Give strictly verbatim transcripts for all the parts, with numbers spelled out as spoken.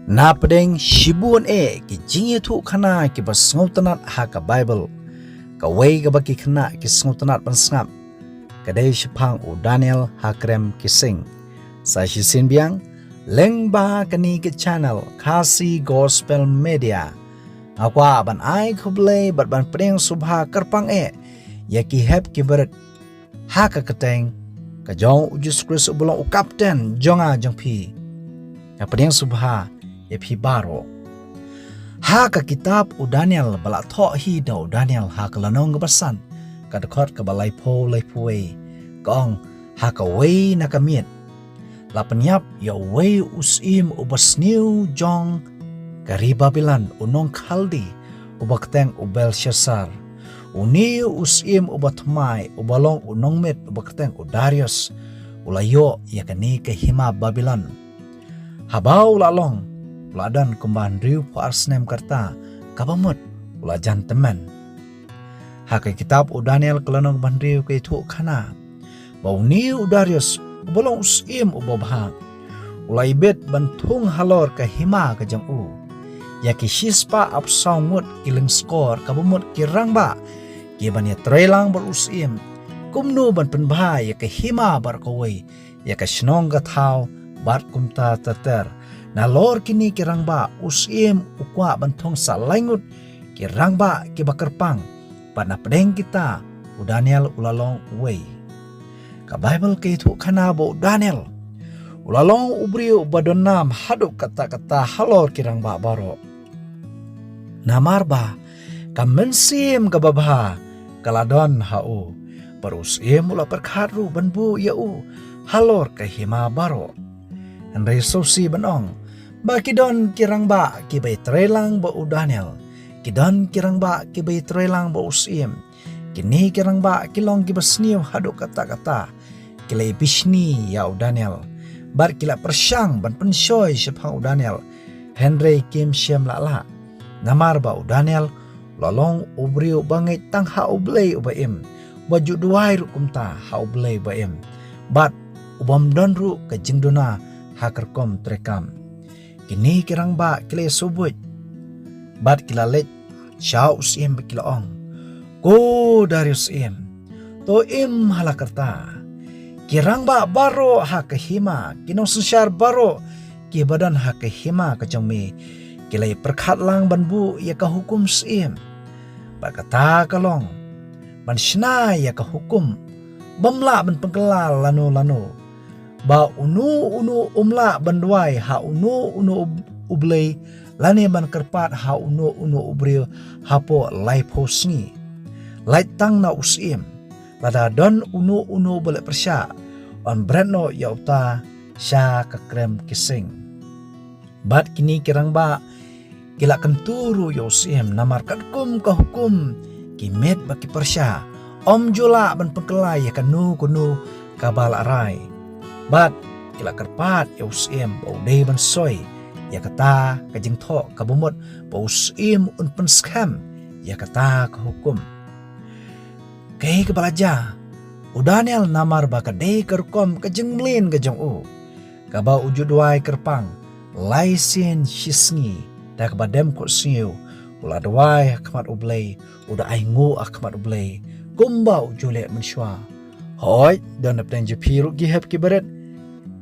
Na pdeng shibun eh ki jingïathuhkhana kiba sngewtynnat ha ka Baibl, kawei kaba ki khynnah ki sngewtynnat ban sngap ka dei shaphang u Daniel ha krem ki sing. Sa shisien biang, lyngba kane ka channel Khasi Gospel Media, nga kwah ban ai khublei bad ban pdiang sngewbha kyrpang eh ïa ki hep ki barit ha ka kyrteng ka jong u Jisu Khrist uba long u Kapten jong nga jong phi. Nga pdiang sngewbha ïa phi baroh. Ha ka kitab u Daniel ba la thoh hi da u Daniel ha ka lynnong kaba san, ka dkhot kaba laiphew laiphew wei, ka ong, ha kawei na ka miet la pynïap ïa uwei u syiem uba sniew jong ka ri Babilon, u nong Khaldi, uba kyrteng u Belshassar. Une u syiem uba thymmai, uba long u nongmiet, uba kyrteng u Darius, u la ïoh ïa kane ka hima Babilon. Haba u la long, u la don kumba hynriewphew ar snem ka rta, kaba mut u la jan tymmen. Ha ka kitab u Daniel ka lynnong ba hynriew ka ïathuhkhana ba une u Darius, uba long u syiem uba bha, u la ibit ban thung halor ka hima ka jong u ïa ki shispah arphew saw ngut ki lyngskor, kaba mut ki rangbah, kiban ïatreilang bad u syiem kumno ban pynbha ïa ka hima baroh kawei, ïa ka shnong ka thaw bad kumta ter ter. Nalor kine ki rangbah, u syiem u kwah ban thung sa lai ngut ki rangbah kiba kyrpang, bad na pdeng kita u Daniel u la long uwei. Ka Baibl ka ïathuhkhana ba u Daniel u la long u briew uba don nam haduh katta katta halor ki rangbah baroh. Namar ba ka mynsiem kaba bha ka la don ha u, bad u syiem u la pyrkhat ruh ban buh ïa u halor ka hima baroh. Hynrei sngewsih ban ong ba ki don ki rangbah kiba ïatreilang bad u Daniel, ki don ki rangbah kiba ïatreilang bad u syiem. Kine ki rangbah ki long kiba sniew haduh katta katta, ki la ibishni ïa u Daniel bad ki la pyrshang ban pynshoi shaphang u Daniel, hynrei kim shym la lah. Namar ba u Daniel u la long u briew uba ngeit tang ha U Blei uba im, uba ju duwai ruh kumta ha U Blei uba im, bad u bym don ruh ka jingduna ha ka rukom treikam. Kine ki rangbah ki la ïasngewbuit bad ki la leit sha u syiem bad ki la ong, "Ko Darius syiem, to im ha la ka rta. Ki rangbah baroh ha ka hima, ki nongsynshar baroh kiba don ha ka hima ka jong me, ki la ïapyrkhat lang ban buh ïa ka hukum syiem. Bad kata ka long ban shna ïa ka hukum bym lah ban pynkylla lano lano, ba uno uno um lah ban duwai ha uno uno u blei, lane ban kyrpad ha uno uno u briew hapoh laiphew sngi, lait tang na u syiem. Lada don uno uno ba leh pyrshah, yn bret noh ïa uta sha ka krem ki sing." Bad kine ki rangbah ki la kyntu ruh ïa u syiem, namar katkum ka hukum ki miet bad ki pyrshah, ym ju lah ban pynkylla ïa kano kano kaba la rai. Bad ki la kyrpad ïa u syiem ba u dei ban soi ïa kata ka jingthoh, kaba mut ba u syiem un pynskhem ïa kata ka hukum. Kaei kaba la jia? U Daniel, namar ba ka dei ka rukom ka jingmlien ka jong u, kaba u ju duwai kyrpang lai sien shi sngi, da kaba dem khuid sniew u la duwai ha khmat U Blei, u da ainguh ha khmat U Blei kumba u ju leh mynshuwa. Hooid, don napdeng jong phi ruh ki hep ki barit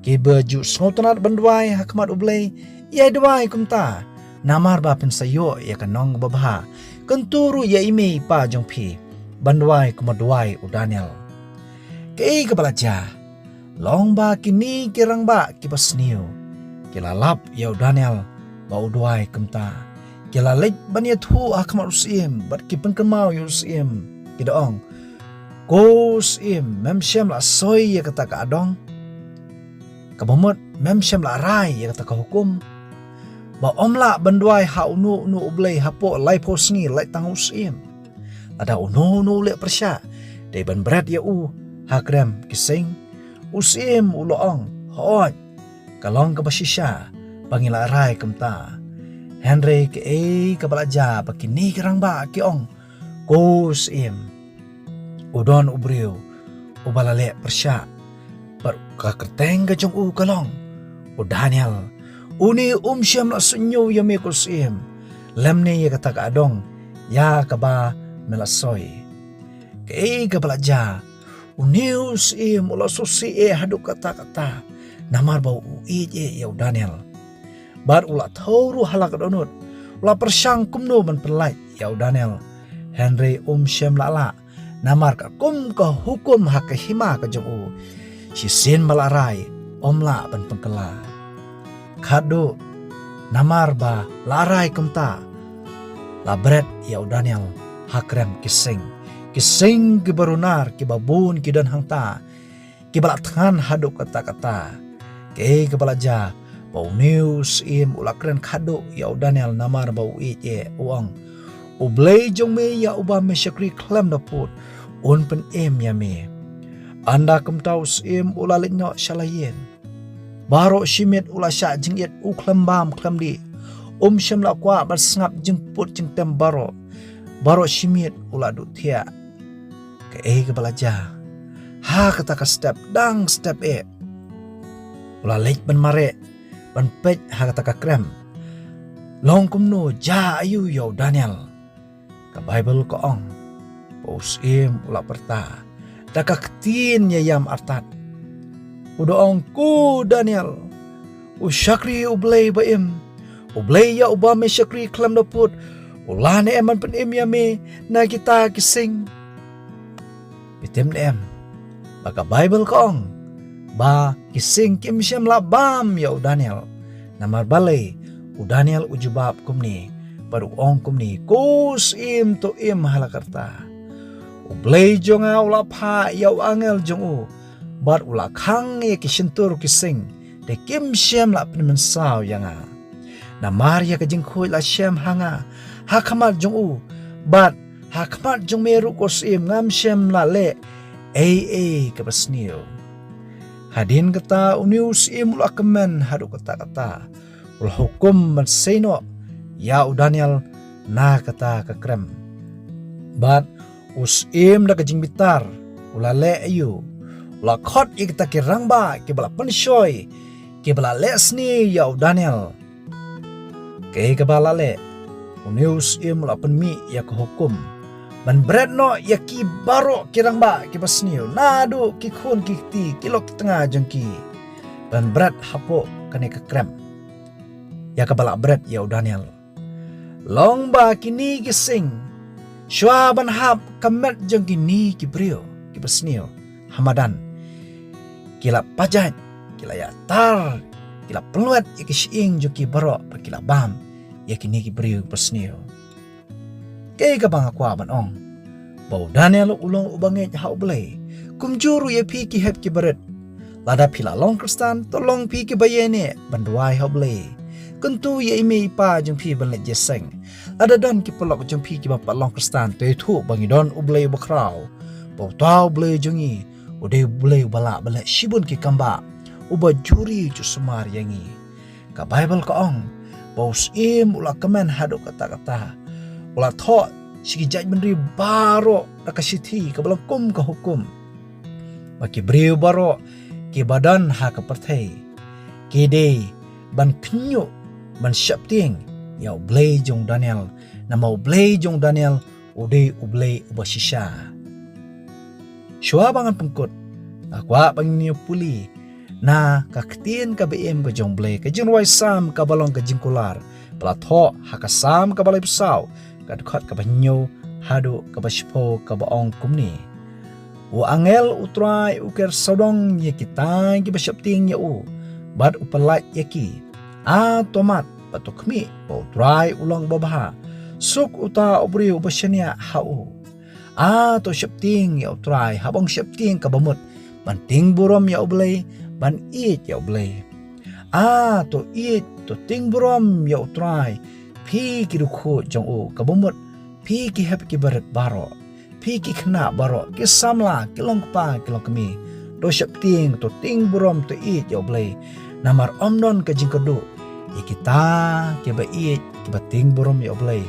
kiba ju sngewtynnat ban duwai ha khmat U Blei, ïai duwai kumta, namar ba phin sa ïoh ïa ka nong babha. Kyntu ruh ïa i mei i pa jong phi ban duwai kumba duwai u Daniel. Kaei kaba la jia? Long ba kine ki rangbah kiba sniew ki la lap ïa u Daniel ba u duwai kumta. Ki la leit ban ïathuh ha khmat u syiem bad ki pynkynmaw ïa u syiem, ki da ong, "Ko syiem, mem shym la soi ïa kata ka adong, kaba mut mem shym la rai ïa kata ka hukum, ba ym lah ban duwai ha uno uno u blei hapoh laiphew sngi, lait tang u syiem. Lada uno uno u leh pyrshah, dei ban bret ïa u ha krem ki sing." U syiem u la ong, "Hooid, ka long kaba shisha ba ngi la rai kumta." Hynrei kaei kaba la jia ba kine ki rangbah ki ong, "Ko syiem, u don u briew uba la leh pyrshah, bad ka kyrteng ka jong u ka long u Daniel, Une um shym la suidñiew ïa me ko syiem, lymne ïa kata ka adong ïa kaba me la soi. Kaei kaba la jia? Une u syiem u la sngewsih eh haduh katta katta, namar ba u ïeit eh ïa u Daniel. Bad u la thew ruh ha la ka dohnud, u la pyrshang kumno ban pynlait ïa u Daniel. Hynrei um shym la lah, namar ka kum ka hukum ha ka hima ka jong u, shisien ba la rai, ym lah ban pynkylla. Khadduh namar ba la rai kumta, la bret ïa u Daniel ha krem ki sing. Ki sing kiba runar, kiba bun ki don hangta, kiba la thngan haduh katta katta. Kaei kaba la jia? Ba une u syiem u la kren khadduh ïa u Daniel namar ba u ïeit eh, u ong, U Blei jong me ïa uba me shakri khlem da pud, un pynim ïa me. Ynda kumta u syiem u la leit noh sha la ïing. Baroh shi miet u la shah jingit, u khlem bam khlem dih. Um shym la kwah ban sngap jingput jingtem baroh. Baroh shi miet u la duh thiah. Kaei kaba la jia? Ha kata ka step, dang step eh, u la leit ban mareh, ban peit ha kata ka krem. Long kumno, jia aiu ïa u Daniel? Ka Baibl ka ong, ba u syiem u la pyrta da ka ktien ïaïam artat. U da ong, Ko Daniel, u shakri U Blei ba im, U Blei ïa uba me shakri khlem da pud, u lah ne em ban pynim ïa me na kita ki sing? Phi tip ne em ba ka Baibl ka ong ba ki sing kim shym la bam ïa u Daniel. Namar balei? U Daniel u jubab kumne, bad u ong kumne, Ko syiem, to im ha la ka rta. U Blei jong nga u la phah ïa u angel jong u, bad u la khang ïa ki shyntur ki sing, te kim shym la pynmynsaw ïa nga. Namar ïa ka jingkhuid la shem ha nga ha khmat jong u, bad ha khmat jong me ruh ko syiem ngam shym la leh ei ei kaba sniew. Hadien kata une u syiem u la kmen haduh katta katta, u la hukum ban sei noh ïa u Daniel na kata ka krem. Bad u syiem da ka jingbitar u la leh aiu? U la khot ïa kita ki rangbah kiba la pynshoi, kiba la leh sniew ïa u Daniel. Kaei kaba la leh? Une u syiem u la pynmih ïa ka hukum ban bret noh ïa ki baroh ki rangbah kiba sniew, naduh ki khun ki kti, ki lok ki tnga jong ki, ban bret hapoh kane ka krem ïa kaba la bret ïa u Daniel. Long ba kine ki sing, shuwa ban hap ka met jong kine ki briew kiba sniew ha madan, ki la pajait, ki la ïatar, ki la pynlwet ïa ki shyieng jong ki baroh, bad ki la bam ïa kine ki briew ba sniew. Kaei kaba nga kwah ban ong? Ba u Daniel u long uba ngeit ha U Blei. Kumjuh ruh ïa phi ki hep ki barit, lada phi la long Khristan, to long phi kiba ïaineh ban duwai ha U Blei. Kyntu ïa i mei i pa jong phi ban leit jingïaseng. Lada don ki paralok jong phi kiba pat long Khristan, to ïathuh ba ngi don U Blei uba khraw, ba uta U Blei jong ngi u dei U Blei uba lah ban leh shibun ki kam bah, uba ju ri ju sumar ïa ngi. Ka Baibl ka ong ba u syiem u la kmen haduh katta katta. U la thoh sha ki jaitbynriew baroh da ka shithi kaba long kum ka hukum, ba ki briew baroh kiba don ha ka pyrthei ki dei ban khynñiuh, ban sheptieng ïa U Blei jong u Daniel. Namar U Blei jong u Daniel u dei U Blei uba shisha. Shuwa ba ngan pynkut, nga kwah ba ngin ïa pule na ka ktien kaba im ka jong U Blei, ka jingrwai Salm kaba long ka jingkular, ba la thoh ha ka Salm kaba laiphew saw, ka dkhot kaba hynñiew haduh kaba shiphew, kaba ong kumne: U angel U Trai u ker sawdong ïa kita kiba sheptieng ïa u, bad u pynlait ïa ki. A to mad bad to khmih, ba U Trai u long uba bha. Suk uta u briew uba shaniah ha u. A to sheptieng ïa U Trai haba ong sheptieng kaba mut ban tieng burom ïa U Blei, ban ïeit ïa U Blei. A to ïeit, to tieng burom ïa U Trai, phi ki riewkhuid jong u, kaba mut phi ki hep ki barit baroh, phi ki khynnah baroh, ki samla, ki longkpa ki longkmie. To sheptieng, to tieng burom, to ïeit ïa U Blei. Namar ym don ka jingkyrduh ïa kita kiba ïeit, kiba tieng burom ïa U Blei.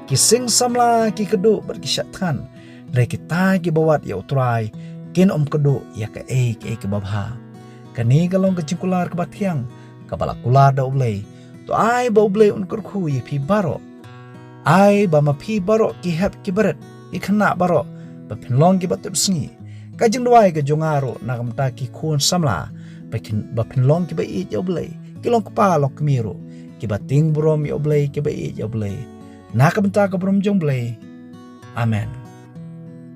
Ki sing samla ki kyrduh bad ki shah thngan, hynrei kita kiba wad ïa U Trai kin ym kyrduh ïa kaei kaei kaba bha. Kane ka long ka jingkular kaba thiang kaba la kular da U Blei To ai ba U Blei un kyrkhu ïa phi baroh. Ai ba ma phi baroh ki hep ki barit, ki khynnah baroh, ba phin long kiba tip sngi. Ka jingduwai ka jong nga ruh na ka bynta ki khun samla, ba phin, ba phin long kiba ïeit ïa U Blei, ki long kpa long kmie ruh, kiba tieng burom ïa U Blei, kiba ïeit ïa U Blei. Na ka bynta ka burom jong U Blei. Amen.